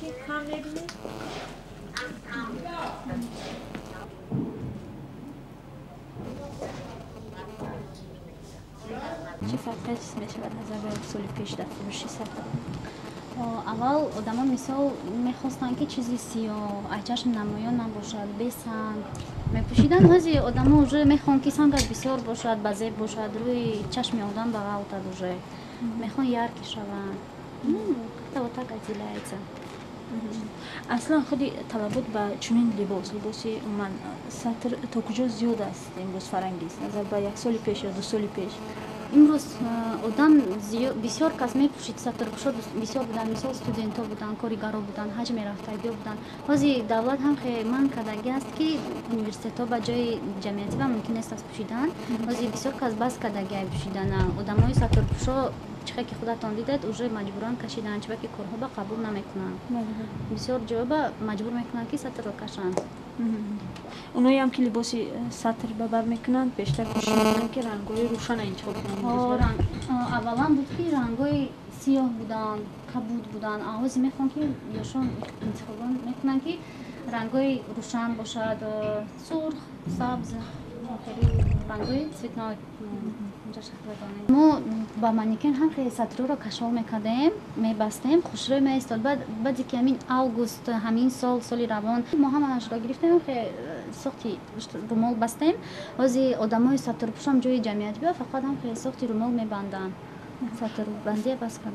ки кам мебинем. Чӣ фарқият ҳис мешавад назар ба як соли пеш дар фурӯши сатр? Аввал одамон, мисол, мехостанд, ки чизи сиёҳ, аз чашм намоён набошад, бесанг мепӯшиданд. Ҳози одамо уже мехоҳанд, ки сангаш бисёр бошад, ба зеб бошад, рӯи чашми одам бағалтад, уже мехоҳанд яркий шаванд. Как-то вот так отделяется. Аслан худи талабот ба чунин либос, либоси умуман сатр, то куҷо зиёд аст имрӯз, Фарангиз, назар ба як соли пеш ё 2 соли пеш? Имрӯз одам бисёр кас мепӯшид, сатрпӯшо бисёр буданд, мисол, студентҳо буданд, коригаро буданд, ҳаҷ мерафтагиҳо буданд. Ҳозир давлат ҳам хе манъ кардагӣ аст, ки университетҳо ба ҷои ҷамъиятӣ ба мумкин нест аст пӯшидан. Ҳозир бисёр кас бас кардагиай пӯшидана. Одамои сатрпӯшо, чихе ки худатон дидед, уже маҷбуран кашиданд, чиба ки корҳо ба қабул намекунанд, бисёр ҷоба маҷбур мекунанд, ки сатрро кашанд. Оноеам ки либоси сатр ба бар мекунанд, бештар кӯшиш мекунанд, ки рангҳои рӯшана интихоб кунанд. Аввалан буд, ки рангҳои сиёҳ буданд, кабуд буданд, а ҳозир мехоҳам, ки ёшон интихоб мекунанд, ки рангҳои рӯшан бошад, сурх, сабз, рангҳои цветной. Мо ба манекен ҳам хеле сатрҳоро кашол мекардем, мебастем, хушрӯй меистод. Баъде ки ҳамин август ҳамин сол, соли равон, мо ҳамаашро гирифтем, хе сохти румол бастем. Ҳозир одамои сатрпӯшам ҷои ҷамъиятӣ фақат ҳам хеле сохти румол мебанданд, сатрбандия бас карданд.